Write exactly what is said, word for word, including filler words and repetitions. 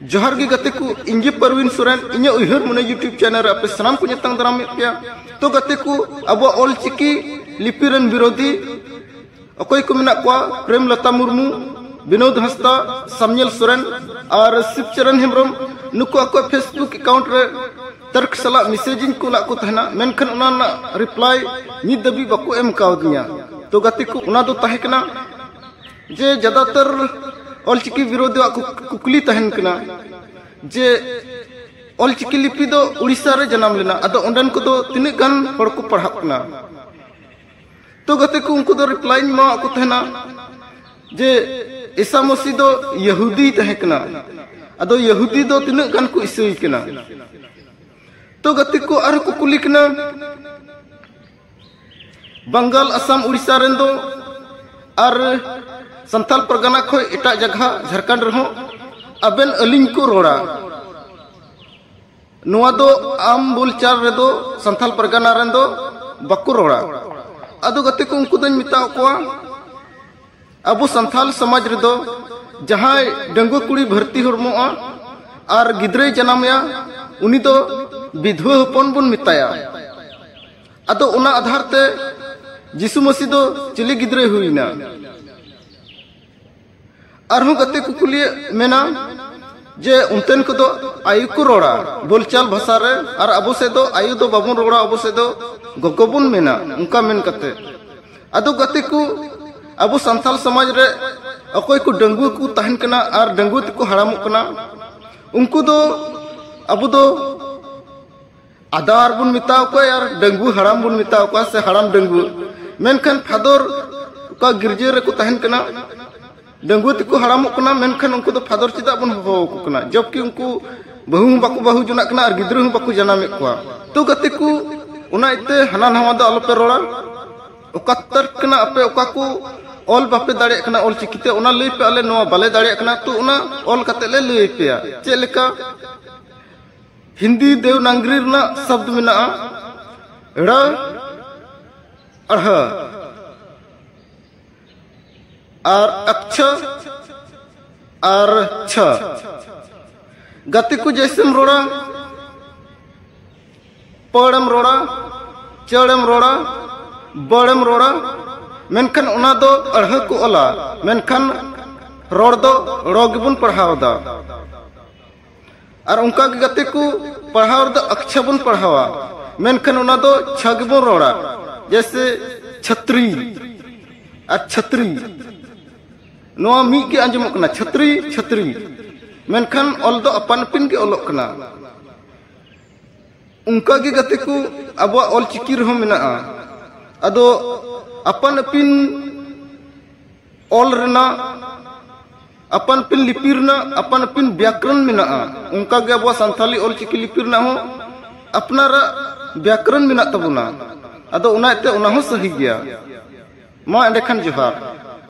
ᱡᱚᱦᱟᱨ ᱜᱮ ᱜᱟᱛᱮ ᱠᱚ, ᱤᱧ ᱜᱮ ᱯᱟᱨᱣᱤᱱ ᱥᱚᱨᱮᱱ, ᱤᱧᱟᱹᱜ ᱩᱭᱦᱟᱹᱨ ᱢᱚᱱᱮ YouTube channel ᱨᱮ ᱟᱯᱮ ᱥᱟᱱᱟᱢ ᱠᱚ ᱧᱮᱞ ᱛᱟᱝ ᱫᱟᱨᱟᱢᱮᱫ ᱯᱮᱭᱟ᱾ ᱛᱚ ᱜᱟᱛᱮ ᱠᱚ, ᱟᱵᱚᱣᱟᱜ ᱚᱞ ᱪᱤᱠᱤ ᱞᱤᱯᱤ ᱨᱮᱱ ᱵᱤᱨᱳᱫᱷᱤ ᱚᱠᱚᱭ ᱠᱚ ᱢᱮᱱᱟᱜ ᱠᱚᱣᱟ, ᱯᱨᱮᱢᱞᱚᱛᱟ ᱢᱩᱨᱢᱩ, ᱵᱤᱱᱳᱫ ᱦᱟᱸᱥᱫᱟ, ᱥᱟᱢᱧᱮᱞ ᱥᱚᱨᱮᱱ ᱟᱨ ᱥᱤᱵᱪᱚᱨᱚᱱ ᱦᱮᱢᱵᱨᱚᱢ, ᱱᱩᱠᱩ ᱟᱠᱚᱣᱟᱜ Facebook account ᱨᱮ ᱛᱟᱨᱠ ᱥᱟᱞᱟᱜ message ᱤᱧ ᱠᱩᱞᱟᱜ ᱠᱚ ᱛᱟᱦᱮᱱᱟ, ᱢᱮᱱᱠᱷᱟᱱ ᱚᱱᱟ ᱨᱮᱱᱟᱜ reply ᱱᱤᱛ ᱫᱷᱟᱹᱵᱤᱡ ᱵᱟᱠᱚ ᱮᱢ ᱠᱟᱣᱫᱤᱧᱟ᱾ ᱛᱚ ᱜᱟᱛᱮ ᱠᱚ, ᱚᱱᱟ ᱫᱚ ᱛᱟᱦᱮᱸ ᱠᱟᱱᱟ ᱡᱮ ᱡᱟᱫᱟᱛᱟᱨ ᱚᱞᱪᱤᱠᱤ ᱵᱤᱨᱳᱫᱷᱤᱭᱟᱜ ᱠᱩᱠ-, ᱠᱩᱠᱞᱤ ᱛᱟᱦᱮᱱ ᱠᱟᱱᱟ ᱡᱮ ᱚᱞᱪᱤᱠᱤ ᱞᱤᱯᱤ ᱫᱚ ᱩᱲᱤᱥᱥᱟ ᱨᱮ ᱡᱟᱱᱟᱢ ᱞᱮᱱᱟ, ᱟᱫᱚ ᱚᱸᱰᱮᱱ ᱠᱚᱫᱚ ᱛᱤᱱᱟᱹᱜ ᱜᱟᱱ ᱦᱚᱲ ᱠᱚ ᱯᱟᱲᱦᱟᱜ ᱠᱟᱱᱟ? ᱛᱚ ᱜᱟᱛᱮ ᱠᱚ, ᱩᱱᱠᱩ ᱫᱚ reply ᱤᱧ ᱮᱢᱟᱣᱟᱫ ᱠᱚ ᱛᱟᱦᱮᱱᱟ ᱡᱮ ᱤᱥᱟ ᱢᱚᱥᱤ ᱫᱚ ᱭᱟᱦᱩᱫᱤ ᱛᱟᱦᱮᱸ ᱠᱟᱱᱟ, ᱟᱫᱚ ᱭᱟᱦᱩᱫᱤ ᱫᱚ ᱛᱤᱱᱟᱹᱜ ᱜᱟᱱ ᱠᱚ ᱤᱥᱟᱹᱭ ᱠᱟᱱᱟ? ᱛᱚ ᱜᱟᱛᱮ ᱠᱚ, ᱟᱨᱦᱚᱸ ᱠᱚ ᱠᱩᱞᱤ ᱠᱟᱱᱟ, ᱵᱟᱝᱜᱟᱞ, ᱟᱥᱟᱢ, ᱩᱲᱤᱥᱥᱟ ᱨᱮᱱ ᱫᱚ ᱟᱨ ᱥᱟᱱᱛᱟᱞ ᱯᱟᱨᱜᱟᱱᱟ ᱠᱷᱚᱱ ᱮᱴᱟᱜ ᱡᱟᱭᱜᱟ ᱡᱷᱟᱲᱠᱷᱚᱸᱰ ᱨᱮᱦᱚᱸ ᱟᱵᱮᱱ ᱟᱹᱞᱤᱧ ᱠᱚ ᱨᱚᱲᱟ᱾ ᱱᱚᱣᱟ ᱫᱚ ᱟᱢ ᱵᱳᱞᱪᱟᱞ ᱨᱮᱫᱚ ᱥᱟᱱᱛᱟᱞ ᱯᱟᱨᱜᱟᱱᱟ ᱨᱮᱱ ᱫᱚ ᱵᱟᱠᱚ ᱨᱚᱲᱟ᱾ ᱟᱫᱚ ᱜᱟᱛᱮ ᱠᱚ, ᱩᱱᱠᱩ ᱫᱚᱧ ᱢᱮᱛᱟᱣ ᱠᱚᱣᱟ, ᱟᱵᱚ ᱥᱟᱱᱛᱟᱞ ᱥᱚᱢᱟᱡᱽ ᱨᱮᱫᱚ ᱡᱟᱦᱟᱸᱭ ᱰᱟᱺᱜᱩᱣᱟᱹ ᱠᱩᱲᱤ ᱵᱷᱚᱨᱛᱤ ᱦᱚᱲᱢᱚᱜᱼᱟ ᱟᱨ ᱜᱤᱫᱽᱨᱟᱹᱭ ᱡᱟᱱᱟᱢᱮᱭᱟ, ᱩᱱᱤ ᱫᱚ ᱵᱤᱫᱷᱣᱟᱹ ᱦᱚᱯᱚᱱ ᱵᱚᱱ ᱢᱮᱛᱟᱭᱟ᱾ ᱟᱫᱚ ᱚᱱᱟ ᱟᱫᱷᱟᱨ ᱛᱮ ᱡᱤᱥᱩ ᱢᱟᱹᱥᱤ ᱫᱚ ᱪᱤᱞᱤ ᱜᱤᱫᱽᱨᱟᱹᱭ ᱦᱩᱭᱱᱟ? ᱟᱨᱦᱚᱸ ᱜᱟᱛᱮ ᱠᱚ ᱠᱩᱞᱤᱭᱮᱫ ᱢᱮᱱᱟ ᱡᱮ ᱚᱱᱛᱮᱱ ᱠᱚᱫᱚ ᱟᱭᱳ ᱠᱚ ᱨᱚᱲᱟ ᱵᱳᱞᱪᱟᱞ ᱵᱷᱟᱥᱟ ᱨᱮ, ᱟᱨ ᱟᱵᱚ ᱥᱮᱫ ᱫᱚ ᱟᱭᱳ ᱫᱚ ᱵᱟᱵᱚᱱ ᱨᱚᱲᱟ, ᱟᱵᱚ ᱥᱮᱫ ᱫᱚ ᱜᱚᱜᱚ ᱵᱚᱱ ᱢᱮᱱᱟ, ᱚᱱᱠᱟ ᱢᱮᱱ ᱠᱟᱛᱮ᱾ ᱟᱫᱚ ᱜᱟᱛᱮ ᱠᱚ, ᱟᱵᱚ ᱥᱟᱱᱛᱟᱞ ᱥᱚᱢᱟᱡᱽ ᱨᱮ ᱚᱠᱚᱭ ᱠᱚ ᱰᱟᱺᱜᱩᱣᱟᱹ ᱠᱚ ᱛᱟᱦᱮᱱ ᱠᱟᱱᱟ ᱟᱨ ᱰᱟᱺᱜᱩᱣᱟᱹ ᱛᱮᱠᱚ ᱦᱟᱲᱟᱢᱚᱜ ᱠᱟᱱᱟ, ᱩᱱᱠᱩ ᱫᱚ ᱟᱵᱚ ᱫᱚ ᱟᱫᱟᱨ ᱵᱚᱱ ᱢᱮᱛᱟᱣ ᱠᱚᱣᱟ ᱟᱨ ᱰᱟᱺᱜᱩᱣᱟᱹ ᱦᱟᱲᱟᱢ ᱵᱚᱱ ᱢᱮᱛᱟᱣ ᱠᱚᱣᱟ, ᱥᱮ ᱦᱟᱲᱟᱢ ᱰᱟᱺᱜᱩᱣᱟᱹ᱾ ᱢᱮᱱᱠᱷᱟᱱ ᱯᱷᱟᱫᱚᱨ ᱚᱠᱟ ᱜᱤᱨᱡᱟᱹ ᱨᱮᱠᱚ ᱛᱟᱦᱮᱱ ᱠᱟᱱᱟ, ᱰᱟᱺᱜᱩᱣᱟᱹ ᱛᱮᱠᱚ ᱦᱟᱲᱟᱢᱚᱜ ᱠᱟᱱᱟ, ᱢᱮᱱᱠᱷᱟᱱ ᱩᱱᱠᱩ ᱫᱚ ᱯᱷᱟᱫᱚᱨ ᱪᱮᱫᱟᱜ ᱵᱚᱱ ᱦᱚᱦᱚ ᱟᱠᱚ ᱠᱟᱱᱟ, ᱡᱚᱵᱠᱤ ᱩᱱᱠᱩ ᱵᱟᱹᱦᱩ ᱦᱚᱸ ᱵᱟᱠᱚ ᱵᱟᱹᱦᱩ ᱡᱚᱱᱟᱜ ᱠᱟᱱᱟ ᱟᱨ ᱜᱤᱫᱽᱨᱟᱹ ᱦᱚᱸ ᱵᱟᱠᱚ ᱡᱟᱱᱟᱢᱮᱫ ᱠᱚᱣᱟ? ᱛᱚ ᱜᱟᱛᱮ ᱠᱚ, ᱚᱱᱟ ᱤᱭᱟᱹᱛᱮ ᱦᱟᱱᱟ ᱱᱟᱣᱟ ᱫᱚ ᱟᱞᱚᱯᱮ ᱨᱚᱲᱟ᱾ ᱚᱠᱟ ᱛᱟᱨᱠ ᱠᱟᱱᱟ ᱟᱯᱮ ᱚᱠᱟ ᱠᱚ ᱚᱞ ᱵᱟᱯᱮ ᱫᱟᱲᱮᱭᱟᱜ ᱠᱟᱱᱟ ᱚᱞ ᱪᱤᱠᱤᱛᱮ, ᱚᱱᱟ ᱞᱟᱹᱭ ᱯᱮ, ᱟᱞᱮ ᱱᱚᱣᱟ ᱵᱟᱞᱮ ᱫᱟᱲᱮᱭᱟᱜ ᱠᱟᱱᱟ, ᱛᱚ ᱚᱱᱟ ᱚᱞ ᱠᱟᱛᱮ ᱞᱮ ᱞᱟᱹᱭ ᱟᱯᱮᱭᱟ᱾ ᱪᱮᱫ ᱞᱮᱠᱟ? ᱦᱤᱱᱫᱤ ᱫᱮᱣᱱᱟᱜᱨᱤ ᱨᱮᱱᱟᱜ ᱥᱚᱵᱫ ᱢᱮᱱᱟᱜᱼᱟ, ᱲᱟᱹ, ᱟᱲᱦᱟᱹ, ᱟᱨ ᱟᱠᱪᱷᱟᱹ, ᱟᱨ ᱪᱷᱟᱹ᱾ ᱜᱟᱛᱮ ᱠᱚ, ᱡᱮᱭᱥᱮᱢ ᱨᱚᱲᱟ, ᱯᱟᱹᱲᱮᱢ ᱨᱚᱲᱟ, ᱪᱟᱹᱲᱮᱢ ᱨᱚᱲᱟ, ᱵᱟᱹᱲᱮᱢ ᱨᱚᱲᱟ, ᱢᱮᱱᱠᱷᱟᱱ ᱚᱱᱟ ᱫᱚ ᱟᱹᱲᱦᱟᱹ ᱠᱚ ᱚᱞᱟ, ᱢᱮᱱᱠᱷᱟᱱ ᱨᱚᱲ ᱫᱚ ᱲᱚ ᱜᱮᱵᱚᱱ ᱯᱟᱲᱦᱟᱣ ᱮᱫᱟ᱾ ᱟᱨ ᱚᱱᱠᱟ ᱜᱮ ᱜᱟᱛᱮ ᱠᱚ, ᱯᱟᱲᱦᱟᱣ ᱨᱮᱫᱚ ᱟᱠᱪᱷᱟ ᱵᱚᱱ ᱯᱟᱲᱦᱟᱣᱟ, ᱢᱮᱱᱠᱷᱟᱱ ᱚᱱᱟ ᱫᱚ ᱪᱷᱟ ᱜᱮᱵᱚᱱ ᱨᱚᱲᱟ᱾ ᱡᱮᱭᱥᱮ ᱪᱷᱟᱹᱛᱨᱤ ᱟᱨ ᱪᱷᱟᱹᱛᱨᱤ, ᱱᱚᱣᱟ ᱢᱤᱫ ᱜᱮ ᱟᱸᱡᱚᱢᱚᱜ ᱠᱟᱱᱟ, ᱪᱷᱟᱹᱛᱨᱤ, ᱪᱷᱟᱹᱛᱨᱤ, ᱢᱮᱱᱠᱷᱟᱱ ᱚᱞ ᱫᱚ ᱟᱯᱟᱱ ᱟᱹᱯᱤᱱ ᱜᱮ ᱚᱞᱚᱜ ᱠᱟᱱᱟ᱾ ᱚᱱᱠᱟ ᱜᱮ ᱜᱟᱛᱮ ᱠᱚ, ᱟᱵᱚᱣᱟᱜ ᱚᱞ ᱪᱤᱠᱤ ᱨᱮᱦᱚᱸ ᱢᱮᱱᱟᱜᱼᱟ᱾ ᱟᱫᱚ ᱟᱯᱟᱱ ᱟᱹᱯᱤᱱ ᱚᱞ ᱨᱮᱱᱟᱜ, ᱟᱯᱟᱱ ᱟᱹᱯᱤᱱ ᱞᱤᱯᱤ ᱨᱮᱱᱟᱜ ᱟᱯᱟᱱ ᱟᱹᱯᱤᱱ ᱵᱮᱠᱚᱨᱚᱱ ᱢᱮᱱᱟᱜᱼᱟ᱾ ᱚᱱᱠᱟ ᱜᱮ ᱟᱵᱚᱣᱟᱜ ᱥᱟᱱᱛᱟᱞᱤ ᱚᱞ ᱪᱤᱠᱤ ᱞᱤᱯᱤ ᱨᱮᱱᱟᱜ ᱦᱚᱸ ᱟᱯᱱᱟᱨᱟᱜ ᱵᱮᱠᱚᱨᱚᱱ ᱢᱮᱱᱟᱜ ᱛᱟᱵᱚᱱᱟ᱾ ᱟᱫᱚ ᱚᱱᱟ ᱤᱭᱟᱹᱛᱮ ᱚᱱᱟ ᱦᱚᱸ ᱥᱟᱹᱦᱤ ᱜᱮᱭᱟ᱾ ᱢᱟ ᱮᱸᱰᱮᱠᱷᱟᱱ ᱡᱚᱦᱟᱨ᱾